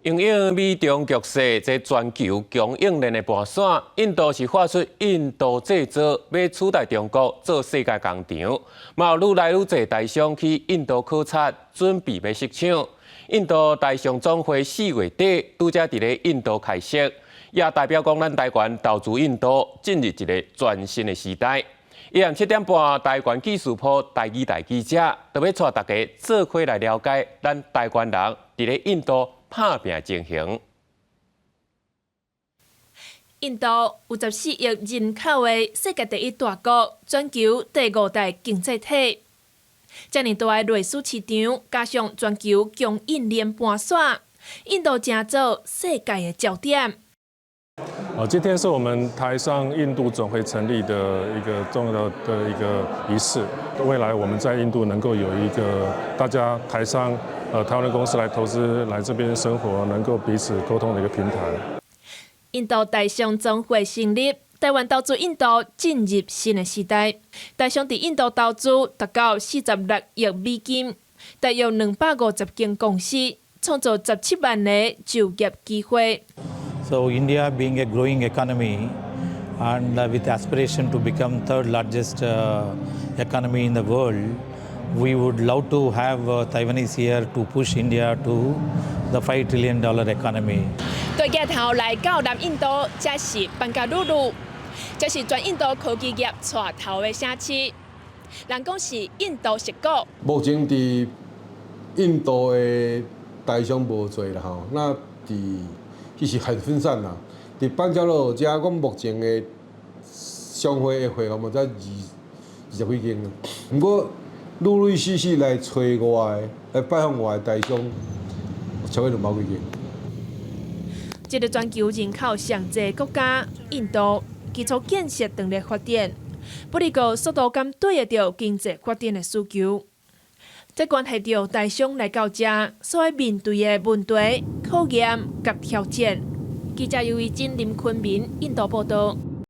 因應美中局勢，這全球供應鏈的盤線，印度是發出印度製造，欲取代中國做世界工廠。嘛有愈來愈濟台商去印度考察，準備欲設廠。印度台商總會4月底拄才佇咧印度開設，也代表講咱台灣投資印度進入一個全新的時代。伊暗7點半，台灣記事鋪台語台記者，就欲帶大家做伙來了解咱台灣人佇咧印度拍拚情形。印度有14億人口的世界第一大國，全球第五大經濟體。遮爾大的內需市場，加上全球供應鏈盤線，印度成做世界的焦點。哦，今天是我們台商印度總會成立的一個重要的一個儀式。未來我們在印度能夠有一個大家台商，台灣的公司來投資，來這邊生活，能夠彼此溝通的一個平台。印度台商總會成立，台灣投資印度進入新的時代。台商佇印度投資達到46億美金，大約250間公司，創造17萬個就業機會。 So India being a growing economy and with aspiration to become third largest economy in the world, we would love to have Taiwanese here to push India to the $5 trillion economy. 對鏡頭來到南印度，這是班加魯魯，這是全印度科技業帶頭的城市。人講是印度矽谷。目前佇印度的台商無濟啦吼，那佇其實很分散啦。佇班加羅爾遮，阮目前的商會的會員嘛才20幾間。毋過陸陸續續來揣我的、來拜訪我的台商，超過200幾間。這個全球人口上濟國家，印度基礎建設當咧發展，不過速度敢對得著經濟發展的需求。這關係著台商來到遮所愛面對的問題、考驗佮挑戰。記者尤維珍、林坤明，印度報導。